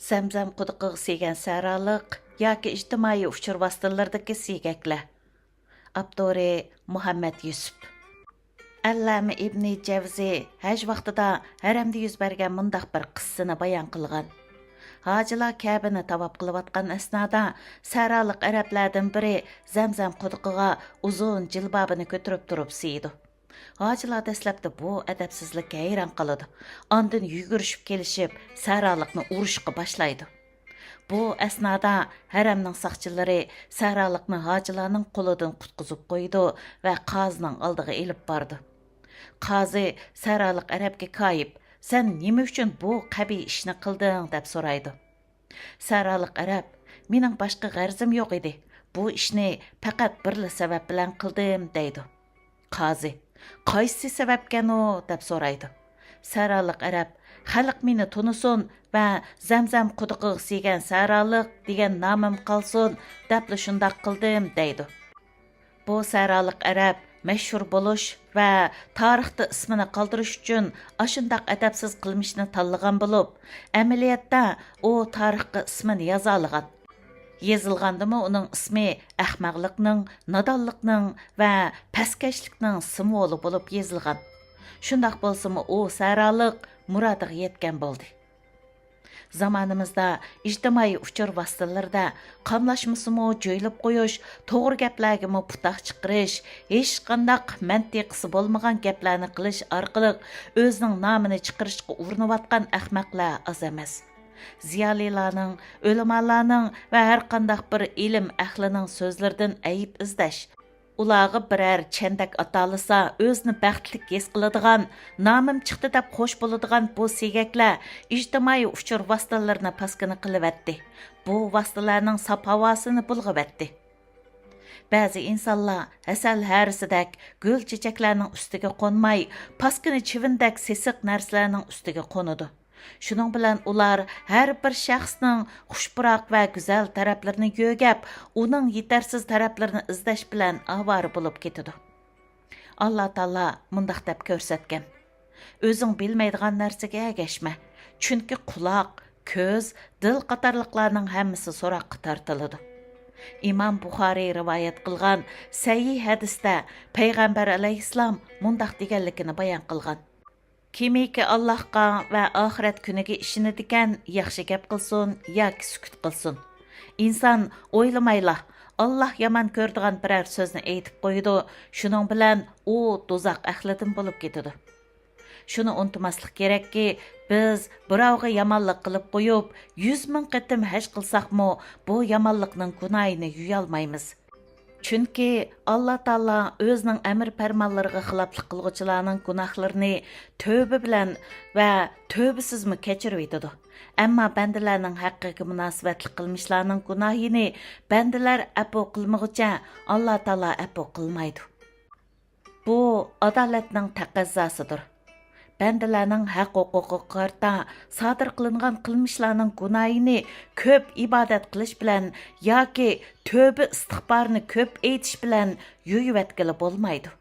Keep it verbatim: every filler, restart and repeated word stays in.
زەمزەم قۇدۇقىغا سىيگەن سەھرالىق ياكى ئىجتىمائىي ئۇچۇر ۋاسىتىلىرىدىكى سىيگەكلەر. ئاپتورى: مۇھەممەد يۈسۈپ. ئەللامە ئىبنى جەۋزى ھەج ۋاقتىدا ھەرەمدە يۈز بەرگەن مۇنداق بىر قىسسىنى بايان قىلغان: ھاجىلار كەبىنى تاۋاپ قىلىۋاتقان ئەسنادا، سەھرالىق ئەرەبلەردىن بىرى زەمزەم قۇدۇقىغا ئۇزۇن جىلبابىنى كۆتۈرۈپ تۇرۇپ سىيىدۇ. ھاجىلار دەسلەپتە بۇ ئەدەپسىزلىككە ھەيران قالىدۇ. ئاندىن يۈگۈرۈشۈپ كېلىشىپ، سەھرالىقنى ئۇرۇشقا باشلايدۇ. بۇ ئەسنادا ھەرەمنىڭ ساقچىلىرى سەھرالىقنى ھاجىلارنىڭ قولىدىن قۇتقۇزۇپ قويىدۇ ۋە قازىنىڭ ئالدىغا ئېلىپ بارىدۇ. قازى سەھرالىق ئەرەبكە كايىپ: «سەن نېمە ئۈچۈن بۇ قەبىھ ئىشنى قىلدىڭ؟» دەپ سورايدۇ. سەھرالىق ئەرەب: «مېنىڭ باشقا غەرىزىم يوق ئىدى. بۇ ئىشنى پەقەت بىرلا سەۋەب بىلەن قىلدىم» دەيدۇ. قازى: «قايسى سەۋەبكەن ئۇ؟» دەپ سورايدۇ. سەھرالىق ئەرەب: «خەلق مېنى تونۇسۇن ۋە زەمزەم قۇدۇقىغا سىيگەن سەھرالىق دېگەن نامىم قالسۇن دەپلا شۇنداق قىلدىم» دەيدۇ. بۇ سەھرالىق ئەرەب مەشھۇر بولۇش ۋە تارىختا ئىسمىنى قالدۇرۇش ئۈچۈن ئاشۇنداق ئەدەپسىز قىلمىشنى تاللىغان بولۇپ، ئەمەلىيەتتە ئۇ تارىخقا ئىسمىنى يازالىغان. يېزىلغاندىمۇ ئۇنىڭ ئىسمى ئەخمەقلىقنىڭ، نادانلىقنىڭ ۋە پەسكەشلىكنىڭ سىمۋولى بولۇپ يېزىلغان. شۇنداق بولسىمۇ ئۇ سەھرالىق مۇرادىغا يەتكەن بولدى. زامانىمىزدا ئىجتىمائىي ئۇچۇر ۋاسىتىلىرىدە قاملاشمىسىمۇ جۆيلۈپ قويۇش، توغرا گەپلەرگىمۇ پۇتاق چىقىرىش، ھېچقانداق مەنتىقىسى بولمىغان گەپلەرنى قىلىش ئارقىلىق ئۆزىنىڭ نامىنى چىقىرىشقا ئۇرۇنۇۋاتقان ئەخمەقلەر ئاز ئەمەس. زىيالىيلارنىڭ، ئۆلىمالارنىڭ ۋە ھەرقانداق بىر ئىلىم ئەھلىنىڭ سۆزلىرىدىن ئەيىب ئىزدەش، ئۇلارغا بىرەر چەندەك ئاتالىسا ئۆزىنى بەختلىك ھېس قىلىدىغان، نامىم چىقتى دەپ خوش بولىدىغان بۇ سىيگەكلەر ئىجتىمائىي ئۇچۇر ۋاسىتىلىرىنى پاسكىنا قىلىۋەتتى. بۇ ۋاسىتىلەرنىڭ ساپ ھاۋاسىنى بۇلغىۋەتتى. بەزى ئىنسانلار ھەسەل ھەرىسىدەك گۈل چېچەكلەرنىڭ ئۈستىگە قونماي، پاسكىنا چىۋىندەك سېسىق نەرسىلەرنىڭ ئۈستىگە قونىدۇ. شۇنىڭ بىلەن ئۇلار ھەر بىر شەخسنىڭ خۇش پۇراق ۋە گۈزەل تەرەپلىرىنى يۆگەپ، ئۇنىڭ يېتەرسىز تەرەپلىرىنى ئىزدەش بىلەن ئاۋارە بولۇپ كېتىدۇ. ئاللا تائالا مۇنداق دەپ كۆرسەتكەن: «ئۆزۈڭ بىلمەيدىغان نەرسىگە ئەگەشمە، چۈنكى قۇلاق، كۆز، دىل قاتارلىقلارنىڭ ھەممىسى سوراققا تارتىلىدۇ.» ئىمام بۇخارىي رىۋايەت قىلغان سەھىھ ھەدىستە پەيغەمبەر ئەلەيھىسسالام مۇنداق دېگەنلىكىنى بايان قىلغان: «كىمكى ئاللاھقا ۋە ئاخىرەت كۈنىگە ئىشىنىدىكەن، ياخشى گەپ قىلسۇن ياكى سۈكۈت قىلسۇن. ئىنسان ئويلىمايلا، ئاللاھ يامان كۆرىدىغان بىرەر سۆزنى ئېيتىپ قويىدۇ، شۇنىڭ بىلەن ئۇ دوزاخ ئەھلىدىن بولۇپ كېتىدۇ.» شۇنى ئۇنتۇماسلىق كېرەككى، بىز بىراۋغا يامانلىق قىلىپ قويۇپ، يۈز مىڭ قېتىم ھەج قىلساقمۇ، بۇ يامانلىقنىڭ گۇناھىنى يۇيالمايمىز. چۈنكى ئاللا تائالا ئۆزىنىڭ ئەمر پەرمانلىرىغا خىلاپلىق قىلغۇچىلارنىڭ گۇناھلىرىنى تۆۋبە بىلەن ۋە تۆۋبىسىزمۇ كەچۈرۈۋېتىدۇ. ئەمما بەندىلەرنىڭ ھەققىگە مۇناسىۋەتلىك قىلمىشلارنىڭ گۇناھىنى بەندىلەر ئەپۇ قىلمىغۇچە، ئاللا تائالا ئەپۇ قىلمايدۇ. بۇ ئادالەتنىڭ تەقەززاسىدۇر. بەندىلەرنىڭ ھەق-ھوقۇقىغا قارىتا سادىر قىلىنغان قىلمىشلارنىڭ گۇناھىنى كۆپ ئىبادەت قىلىش بىلەن ياكى تۆۋبە ئىستىغپارنى كۆپ ئېيتىش بىلەن يۇيۇۋەتكىلى بولمايدۇ.